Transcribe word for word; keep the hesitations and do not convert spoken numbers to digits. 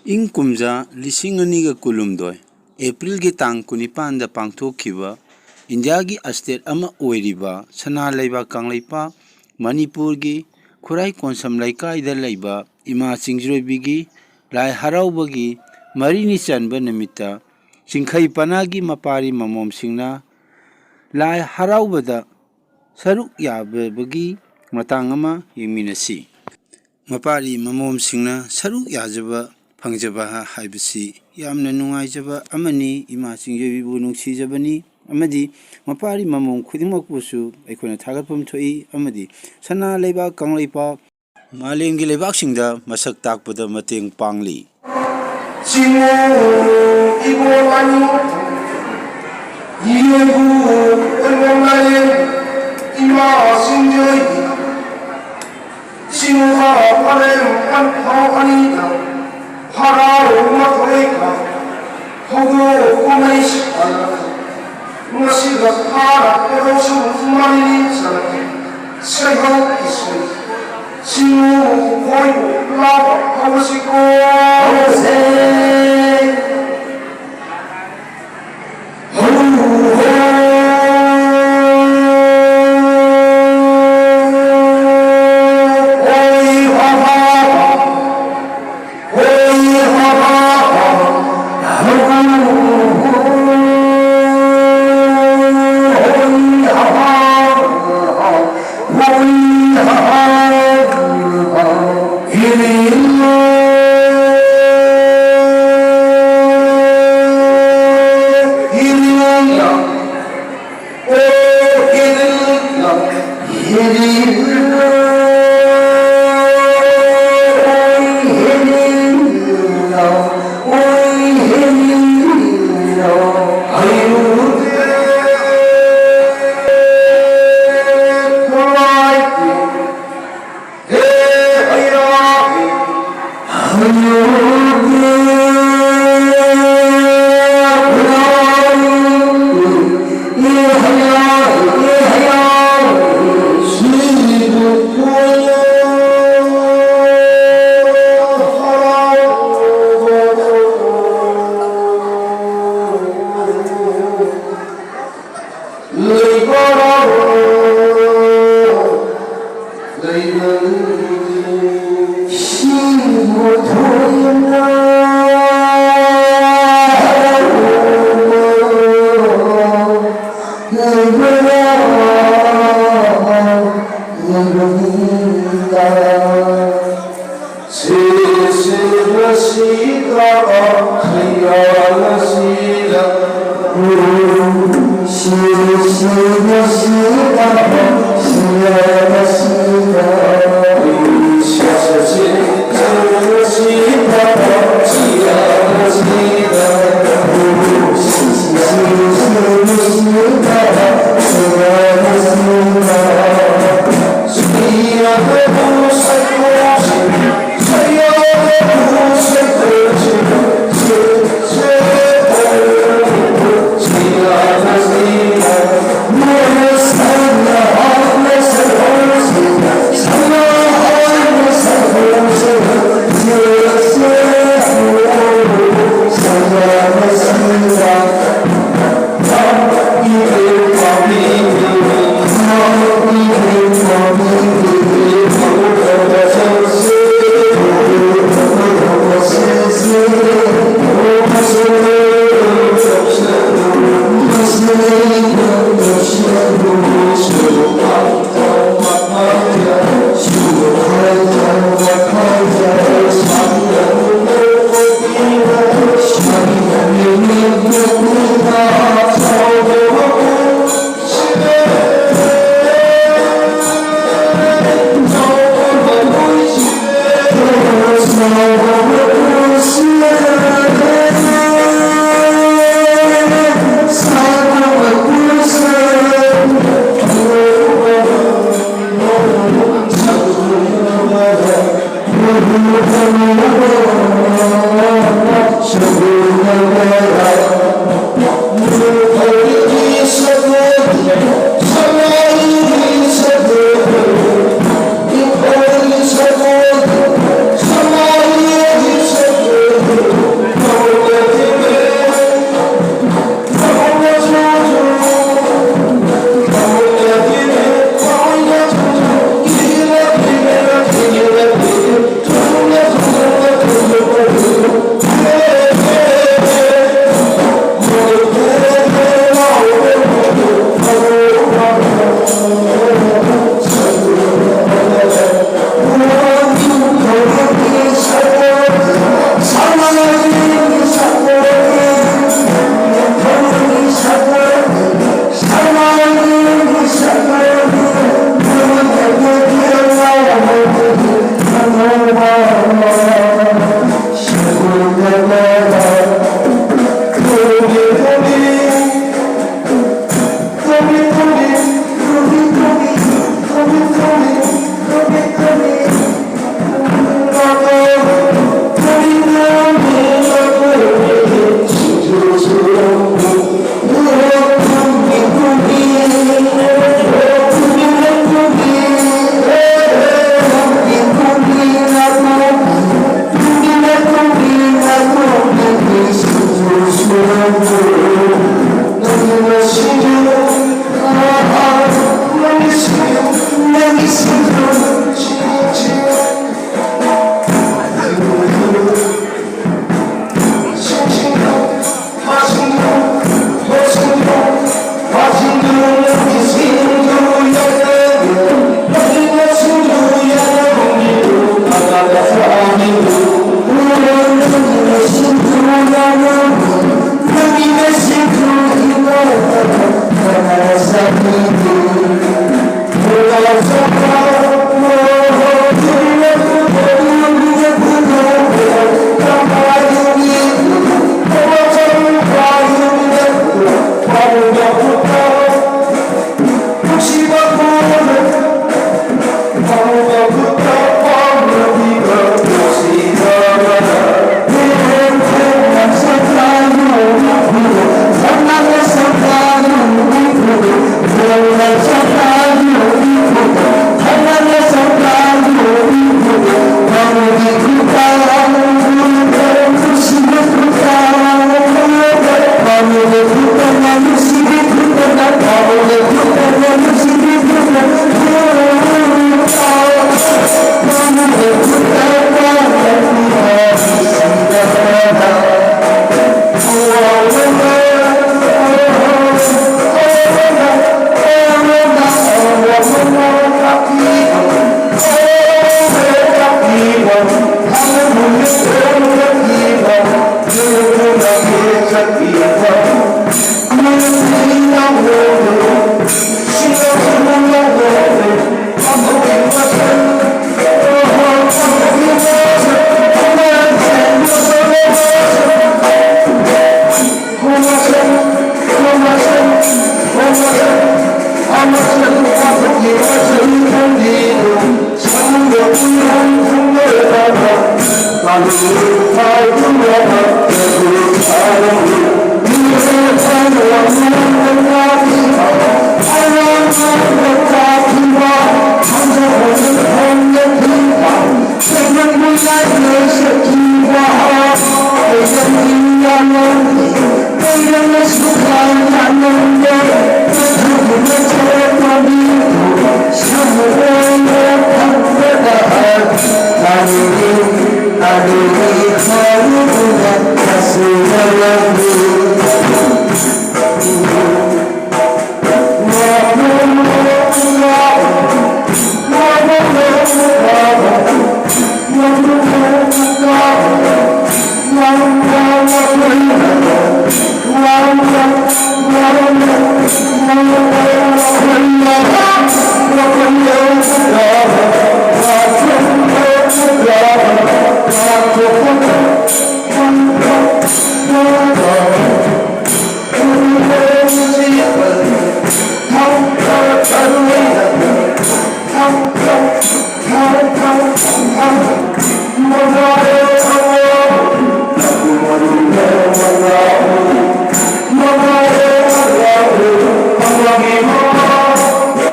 ꯏꯪ ꯀꯨꯝꯖꯥ ꯂꯤꯁꯤꯡ ꯑꯅꯤꯒ ꯀꯨꯟꯍꯨꯝꯗꯣꯏ ꯑꯦꯄ꯭ꯔꯤꯜꯒꯤ ꯇꯥꯡ ꯀꯨꯟꯅꯤꯄꯥꯟꯗ ꯄꯥꯡꯊꯣꯛꯈꯤꯕ ꯏꯟꯗꯤꯌꯥꯒꯤ ꯁ꯭ꯇꯦꯠ ꯑꯃ ꯑꯣꯏꯔꯤꯕ ꯁꯅꯥ ꯂꯩꯕꯥꯛ ꯀꯪꯂꯩꯄꯥꯛ ꯃꯅꯤꯄꯨꯔꯒꯤ ꯈꯨꯔꯥꯏ ꯀꯣꯟꯁꯝ ꯂꯩꯀꯥꯏꯗ ꯂꯩꯕ ꯏꯃꯥ ꯆꯤꯡꯖꯤꯔꯣꯏꯕꯤꯒꯤ ꯂꯥꯏ ꯍꯔꯥꯎꯕꯒꯤ ꯃꯔꯤꯅꯤ ꯆꯟꯕ ꯅꯨꯃꯤꯠꯇ ꯆꯤꯡꯈꯩ ꯄꯅꯥꯒꯤ ꯃꯄꯥꯔꯤ ꯃꯃꯣꯝꯁꯤꯡꯅ ꯂꯥꯏ ꯍꯔꯥꯎꯕꯗ ꯁꯔꯨꯛ ꯌꯥꯕꯒꯤ ꯃꯇꯥꯡ ꯑꯃ ꯌꯦꯡꯃꯤꯟꯅꯁꯤ꯫ ꯃꯄꯥꯔꯤ ꯃꯃꯣꯝꯁꯤꯡꯅ ꯁꯔꯨꯛ ꯌꯥꯖꯕ ꯐꯪꯖꯕ ꯍꯥꯏꯕꯁꯤ ꯌꯥꯝꯅ ꯅꯨꯡꯉꯥꯏꯖꯕ ꯑꯃꯅꯤ꯫ ꯏꯃꯥ ꯆꯤꯡꯖꯕꯤꯕꯨ ꯅꯨꯡꯁꯤꯖꯕꯅꯤ ꯑꯃꯗꯤ ꯃꯄꯥꯔꯤ ꯃꯃꯣꯝ ꯈꯨꯗꯤꯡꯃꯛꯄꯨꯁꯨ ꯑꯩꯈꯣꯏꯅ ꯊꯥꯒꯠꯐꯝ ꯊꯣꯛꯏ ꯑꯃꯗꯤ ꯁꯅꯥ ꯂꯩꯕꯥꯛ ꯀꯪꯂꯩꯄꯥꯛ ꯃꯥꯂꯦꯝꯒꯤ ꯂꯩꯕꯥꯛꯁꯤꯡꯗ ꯃꯁꯛ ꯇꯥꯛꯄꯗ ꯃꯇꯦꯡ ꯄꯥꯡꯂꯤ꯫ ꯆꯤꯡꯉꯨ ꯏꯕꯣ ꯃꯅꯤ, ꯌꯦꯡꯉꯨ ꯑꯣꯏꯕ ꯃꯥꯂꯦꯝ, ꯏꯃꯥ ꯁꯤꯡꯖꯣꯏ, ꯆꯤꯡꯉꯨ ꯃꯥꯂꯦꯝ ꯄꯟꯊꯧ ꯑꯅꯤꯗ, ꯍꯔꯥꯎ ꯃꯊꯣꯏꯒ, ꯍꯧꯗꯣꯛ ꯀꯨꯝꯍꯩ ꯁꯥꯟꯅ, ꯉꯁꯤꯒ ꯐꯥꯔꯛꯄꯗꯁꯨ ꯃꯔꯤ ꯆꯠꯂꯛꯀꯦ꯫ ꯁꯩꯍꯧ ꯏꯁꯩ ꯁꯤꯡꯉꯨ ꯈꯣꯏꯕꯨ ꯂꯥꯎꯕ ꯍꯧꯁꯤꯀꯣ꯫ ꯍꯧꯁꯦ꯫ ꯍꯧ, ꯍꯧ, ꯍꯣꯏ, ꯍꯣ, ꯍꯣ꯫